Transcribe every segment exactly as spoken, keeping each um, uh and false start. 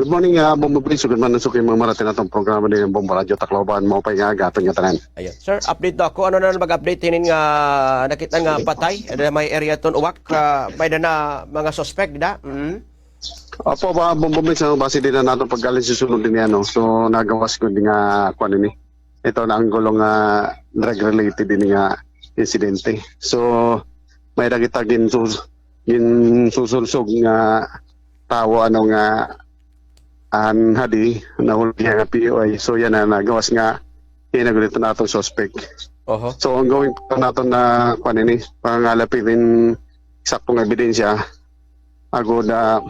Good morning, ah, Bombo Vince. Good morning sa mga marati naton programa dinhi ha Bombo Radyo Tacloban. Maupay nga aga aton ngatanan. Ayun. Sir, update daw ako. Ano na mag-update hinin nga nakit-an nga patay? Ada may area ton uwak, ah, may da na mga suspect, da? Mm. Opo, ba, Bombo Vince, ano, base dinhi ha naton pag-alinsunsunod dinhi, ano. So, nagawas gud nga, kuan ini. Ito na ang gulong nga drug-related ini nga insidente. So, may da kita ginsus-, ginsusulsog nga tawo, ano, nga an hadi, nahulog hiya nga P O I. So, yana nagawas nga, yana gud ito naton suspect. Oho. So, ongoing pa naton nga, kuan ini, pangangalap hinin sakto nga ebidensya, agod, ah,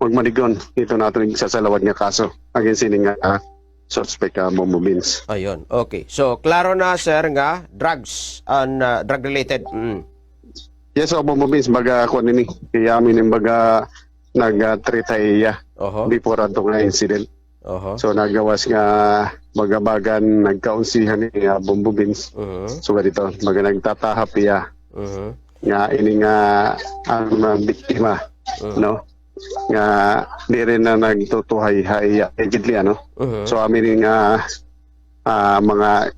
magmalig-on ito naton igsasalawad nga kaso against hini nga, ah, suspect, ah, Bombo Vince. Ayun, okay. So, klaro na, sir, nga drugs and, ah, drug-related. Mm. Yes, o, Bombo Vince, baga, kuan ini, kay amin ini baga nag, ah, treat ha iya. Oho. Before ato nga incident. Oho. So, nagawas nga baga-baga nagkaunsihan ni, ah, Bombo Vince. Mhm. So, ganito, baga nagtatahap iya. Mhm. Nga ini nga ang, ah, biktima, mhm, no? Nga diri na nagtutuhay ha iya immediately, ano? Mhm. So, amin ini nga, ah, mga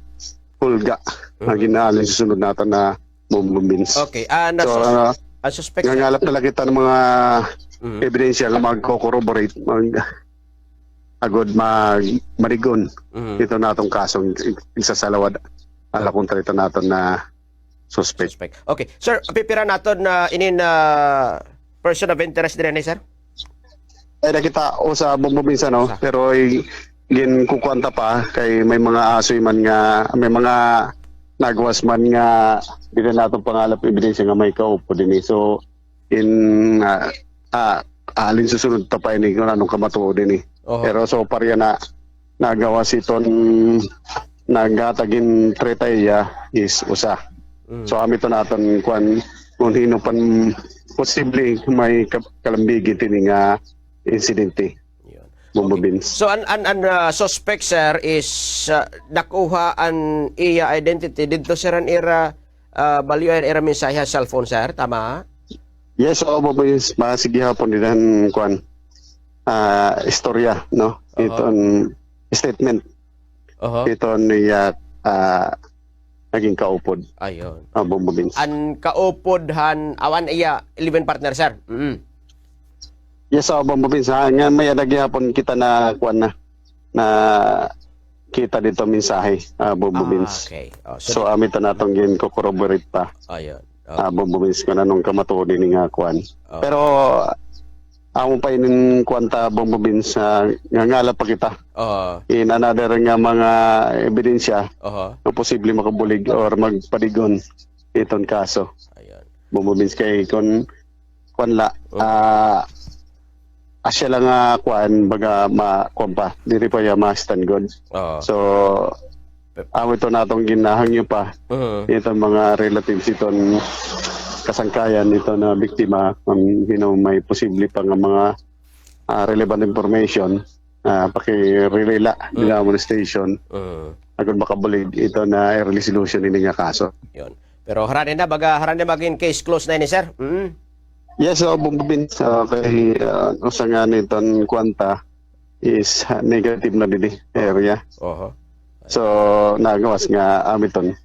hulga nga, mhm, ginaalinsunod naton, Bombo Vince. Okay, ah, so, nasus-, ah, ang suspect, sir, nangangalap na la kita hin mga, mhm, ebidensya nga magko-corroborate, mag-, agod mag-, malig-on, mhm, ito naton kasong igsasalawad, ala, kontra ito naton nga suspect. Suspect. Okay. Sir, pipira naton nga inin, ah, person of interest diri, sir? Ay, nakita ko sa Bombo Vince, no? Sa? Pero, ay, ginkukuan ta pa, kay may mga asoy man nga, may mga nagawas man nga, diri naton pangalap ebidensya nga may kaupod dinhi. So, in, ah, ah, alinsunod ta pa ini kon ano an kamatuod dinhi. Oho. Pero so far yana, nagawas iton naghatag hin treat ha iya is usa. Mm. So, amin ito naton kuan, kon hin-o pa an posible may ka-, kalambigit hini nga insidente. Yun. Bombo Vince. Okay. So, an, an, an, ah, suspect, sir, is, ah, nakuha an iya identity didto, sir, han ira, ah, balyo an ira mensahe ha cellphone, sir, tama? Yes, oo, Bombo Vince. Base gihapon dinhi han kuan, ah, istorya, no? Oho. Iton statement. Oho. Iton iya, ah, naging kaupod. Ayun. Ah, Bombo Vince. An kaupod han, aw, an iya live-in partner, sir. Mm. Yes, ah, Bombo Vince, ha, nga may-ada gihapon kita na kuan na, nakita didto mensahe, ah, Bombo Vince. Ah, okay. Oh, so, so, amin ito naton ginko-corroborate pa. Ayun. Oh. Ah, Bombo Vince, kon ano an kamatuod hini nga kuan. Oh. Pero, amo pa inin kuan ta, Bombo Vince, ah, nangangalap pa kita. Oo. In another nga mga ebidensya, oho, nga posible makabulig or magpalig-on iton kaso. Ayun. Bombo Vince, kay kon kuan la, mm, ah, asya la nga kuan, baga ma-, kuan pa, diri pa iya ma-stand gud. Oo. So, pep-, amo ito naton ginahangyo pa. Mhm. Iton mga relatives iton kasangkayan iton nga biktima, kon hin-o may posible pa nga mga, ah, relevant information, ah, paki-relay la, mm, dinhi ha amon station. Mm. Agod makabulig iton nga early resolution hini nga kaso. Yun. Pero harani na, baga harani magin case close na ini, sir. Mm. Yes, so, Bombo Vince, ah, kay, ah, usa nga niton kuan ta is, ah, negative na didi area. Oho. So, nagawas nga amo iton.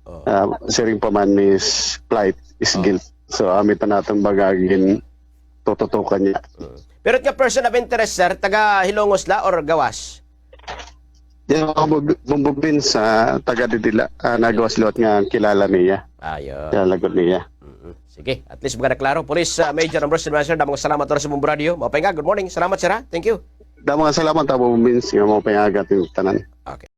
Oh. Ah, siring pa man is flight is, oh, guilt. So, amo ito naton baga gintututukan niya. Mm. Pero nga person of interest, sir, taga Hilongos la or gawas? Di, Bombo Vince, taga didi la, ah, nagawas liwat nga kilala niya. Ayun. Kilala gud niya. Mm-mm. Sige, at least baga naklaro. Police, ah, Major Ambrose Silvester, damo nga salamat oras ha Bombo Radyo. Maupay nga, good morning. Salamat, sir, ha? Thank you. Damo nga salamat, Bombo Vince, nga maupay nga aga ha aton tanan. Okay.